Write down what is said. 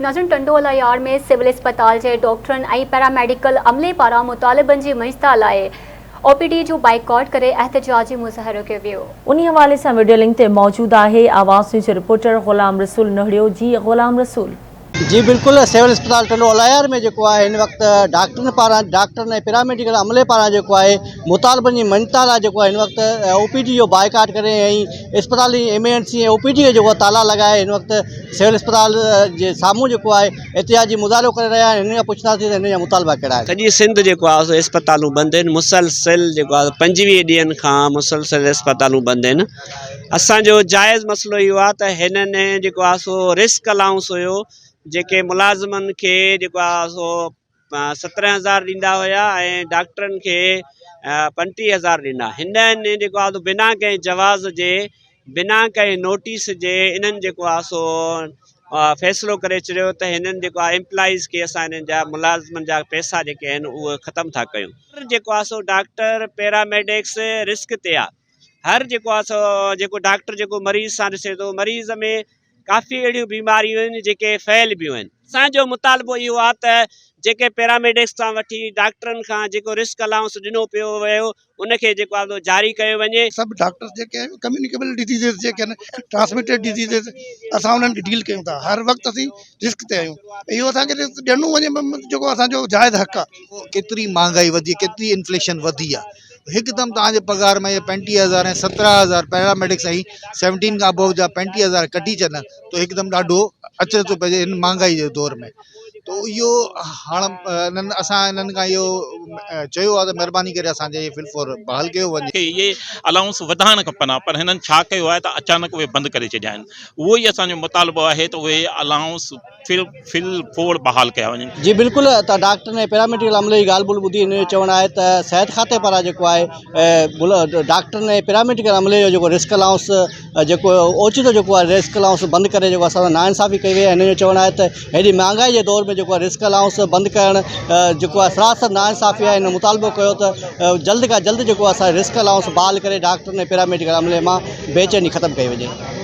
ناظرين ٽنڊو الهيار ۾ سول اسپتال جي ڊاڪٽرن ۽ پيراميڊيڪل عملي پاران مطالبن جي مڃتا لاء او پي ڊي جو بائيڪاٽ ڪري احتجاجي مظاهرو ڪيو ويو. انهي حوالي سان وڊيو لنڪ تي موجود آهي آواز نيوز جو رپورٽر غلام رسول نهڙيو جي غلام رسول. جي بلڪل سول اسپتال ٽنڊو الهيار ۾ جيڪو آهي هن وقت ڊاڪٽرن پاران ڊاڪٽرن ۽ پيراميڊيڪل عملي پاران جيڪو آهي مطالبن جي مڃتا لاء جيڪو آهي هن وقت او پي ڊي جو بائيڪاٽ ڪري ۽ اسپتال جي ايمرجنسي ۽ او پي ڊي جو جيڪو تالا لڳائي هن وقت سول اسپتال جي سامهون جيڪو آهي احتجاجي مظاهرو ڪري رهيا آهن هنن کان پڇنداسين ته هنن جا مطالبا ڪهڙا آهن. سڄي سنڌ جيڪو آهي سو اسپتالون بند آهن مسلسل جيڪو آهي 25 ڏينهن کان مسلسل اسپتالون بند آهن اسانجو جائز مسئلو اهو آهي ته هنن جيڪو آهي سو رسڪ الائونس هيو جيڪي ملازمن کي جيڪو آهي سو 17 هزار ڏيندا هيا ۽ ڊاڪٽرن کي 35 هزار ڏنا هنن جيڪو آهي بنا ڪنهن جواز جي بنا ڪنهن نوٽيس جي انهن جيڪو آهي سو فيصلو ڪري ڇڏيو ته هنن جيڪو آهي امپلائيز کي اسان هنن جا ملازمن جا پئسا جيڪي آهن اهي ختم ٿا ڪيون جيڪو آهي سو ڊاڪٽر پيراميڊڪس رسڪ تي آهي هر جيڪو آهي سو جيڪو ڊاڪٽر جيڪو مريض سان ڏسي ٿو مريض ۾ ڪافي اهڙيون بيماريون آهن جيڪي ڦهل بيون آهن اسان جو مطالبو اهو آهي ته جيڪي پيراميڊڪس کان وٺي ڊاڪٽرن کان جيڪو رسڪ الائونس ڏنو پيو ويو ان کي جيڪو آهي جاري ڪيو وڃي. سڀ ڊاڪٽرس جيڪي آهن ڪميونيڪيبل ڊزيزز جيڪي آهن ٽرانسميٽيڊ ڊزيزز اسان انهن کي ڊيل ڪيون ٿا هر وقت اسين رسڪ تي آهيون اهو اسان کي رسڪ ڏنو وڃي جيڪو اسان جو جائز حق آهي. ڪيتري مهانگائي وڌي ڪيتري انفليشن وڌي آهي هڪدم توهان جي پگهار ۾ 35 هزار ۽ 17 هزار پيراميڊڪس ۽ سيونٽين کان ابو جا 35 هزار ڪڍي ڇڏن ته هڪدم ڏاڍو اچرج ٿو پئجي هن مهانگائي جي دور ۾ ته اهو هاڻ انهن اسان انهن کان اهو چيو آهي ته مهرباني ڪري اسان جي فل فور بحال ڪيو وڃي. کي اهي الائونس وڌائڻ کپن ها پر هنن ڇا ڪيو آهي ته اچانڪ اهي بند ڪري ڇڏيا آهن اهو ئي اسان جو مطالبو آهي ته اهي الائونس فل فل فور بحال ڪيا وڃن. جي بلڪل ته ڊاڪٽرن ۽ پيراميڊيڪل عملي جي ڳالهه ٻولهه ٻڌي هن جو چوڻ آهي ته صحت کاتي پاران جيڪو آهي ڊاڪٽرن ۽ پيراميڊيڪل عملي جو جيڪو رسڪ الائونس جيڪو اوچتو جيڪو آهي رسڪ الائونس بند ڪري جيڪو اسان سان ناانصافي ڪئي وئي آهي هن جو چوڻ آهي ته هيڏي مهانگائي جي دور ۾ جيڪو آهي رسڪ الائونس بند ڪرڻ جيڪو آهي سراسر ناانصافي آهي هن مطالبو ڪيو ته جلد کان جلد جيڪو آهي اسان رسڪ الائونس بحال ڪري ڊاڪٽرن ۽ پيراميڊيڪل عملي مان بيچيني ختم ڪئي وڃي.